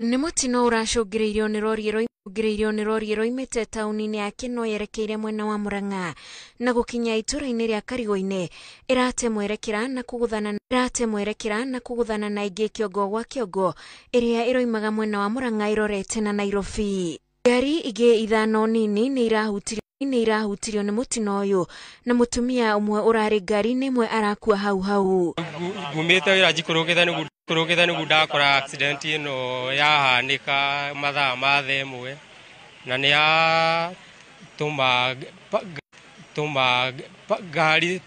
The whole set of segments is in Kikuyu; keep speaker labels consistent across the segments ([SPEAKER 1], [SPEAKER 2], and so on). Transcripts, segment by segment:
[SPEAKER 1] Nĩ mũtino ũracũngĩrĩirio nĩ rori ĩroimĩte taũni-inĩ ya Kenol yerekeire mwena wa Murang'a na gũkinya itũra-inĩ rĩa Karigũ-inĩ ĩrate mwerekera na kũgũthana na ĩngĩ kĩongo gwa kĩongo ĩrĩa ĩroimaga mwena wa Murang'a ĩrorete na Nairobi. Ngari ingĩ ithano nini nĩ irahutirio nĩ mũtino ũyũ na mũtumia ũmwe ũrarĩ ngari-inĩ ĩmwe arakua hau hau.
[SPEAKER 2] Ngumĩte wĩra njikũrũkĩte nĩguo ndakora accident ĩno yahanĩka mathaa ma thaa ĩmwe na nĩ yatũma ngari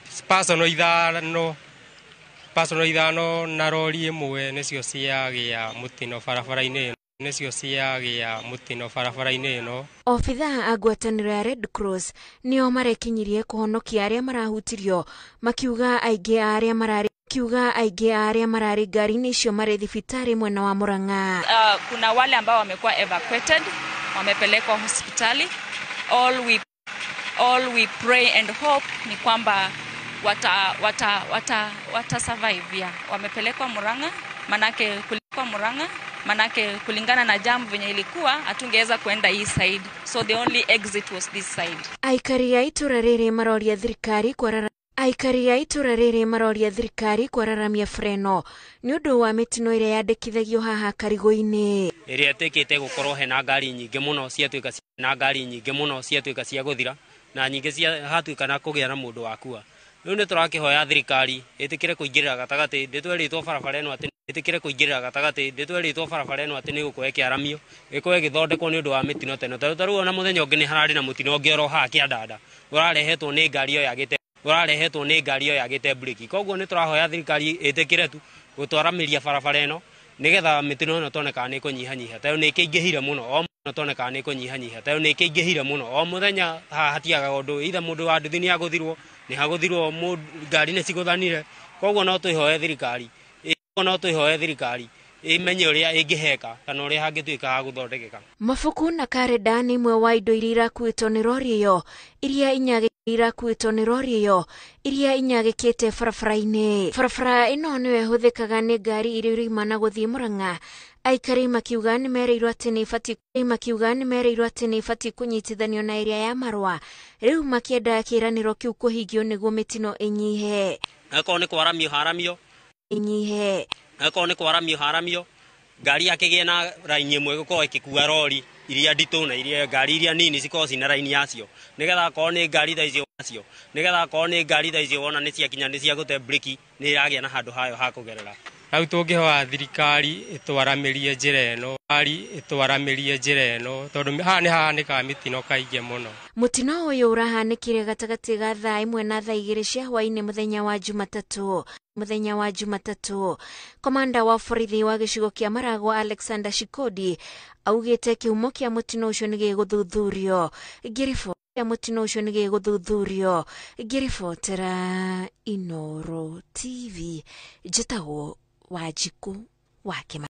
[SPEAKER 2] personal ithano na rori ĩmwe nĩcio ciagĩa mũtino barabara-inĩ ĩno.
[SPEAKER 1] Obithaa a ngwatanĩro ya Red Cross nĩo marekinyirie kũhonokia arĩa marahutirio makiuga aingĩ a arĩa mararĩ ngari-inĩ icio marĩ thibitarĩ mwena wa Murang'a.
[SPEAKER 3] Kuna wale ambao wamekuwa evacuated, wamepelekwa hospitali. All we pray and hope ni kwamba wata survive. Yeah. Wamepelekwa Murang'a, manake kulingana na jam venye ilikuwa hatungeweza kuenda hii side, so the only exit was this side.
[SPEAKER 1] Aikari a itũra rĩrĩ maroria thirikari kwararamia freno nĩ ũndũ wa mĩtino ĩrĩa yandĩkithagio haha Karigũ-inĩ.
[SPEAKER 4] Ĩrĩa ĩtĩkĩte gũkorwo hena ngari nyingĩ mũno ciatuĩka cia gũthira na nyingĩ cia hatuĩka na kũgĩa na mũndũ wakua. Rĩu nĩ tũrakĩhoya thirikari ĩtĩkĩre kũingĩrĩra gatagatĩ, ndĩtwerĩtwo barabara ĩno atĩ nĩ gũkorwo ĩkĩaramio, ĩkorwo ĩgĩthondekwo nĩ ũndũ wa mĩtino ta ĩno. Ta rĩu ona mũthenya ũngĩ nĩ hararĩ na mũtino ũngĩ oro haha Kĩandanda ũrarehetwo nĩ ngari ĩyo yagĩte breki. Koguo nĩ tũrahoya thirikari ĩtĩkĩre tu gũtwaramĩria barabara ĩno nĩgetha mĩtino ĩno tuone kana nĩ ĩkũnyihanyiha. Ta rĩu nĩ ĩkĩingĩhire mũno o mũthenya haha hatiagaga ũndũ, either mũndũ wa nduthi nĩ agũthirwo, ngari nĩ cigũthanire. Koguo no twĩhoe thirikari imenye ũrĩa ĩngĩheka kana ũrĩa hangĩtuĩka ha gũthondekeka.
[SPEAKER 1] Mabuku na karenda nĩ imwe wa indo iria irakuĩtwo nĩ rori ĩyo iria inyagĩkĩte barabara-inĩ. Barabara ĩno nĩyo ĩhũthĩkaga nĩ ngari iria irauma na gũthiĩ Murang'a. Aikari makiuga nĩ mereirwo atĩ nĩ ĩbatiĩ kũnyitithanio na ĩrĩa ya Marũa, rĩu makĩenda kĩĩranĩro kĩu kũhingio nĩguo mĩtino ĩnyihe.
[SPEAKER 4] Akorwo nĩ kwaramio haramio ngari yakĩgĩe na raini ĩmwe gũkorwo ĩgĩkua rori iria nditũ na iria ngari iria nini cikorwo cina raini yacio, nĩgetha akorwo nĩ ngari ta icio wona nĩ ciakinya nĩ ciagũte breki nĩ iragĩa na handũ hayo ha kũgerera.
[SPEAKER 2] Rĩu tũngĩhoya thirikari ĩtwaramĩrie njĩra ĩno tondũ haha nĩ hahanĩkaga mĩtino kaingĩ mũno.
[SPEAKER 1] Mũtino ũyũ ũrahanĩkire gatagatĩ ga thaa 1 na thaa 2 cia hwaĩ-inĩ mũthenya wa Jumatatũ. Komanda wa borithi wa gĩcigo kĩa Maragwa Alexander Shikodi augĩte kĩhumo kĩa mũtino ũcio nĩ gĩgũthuthurio. Ngĩribotera Inooro TV, njĩtagwo Wanjikũ wa Kĩma.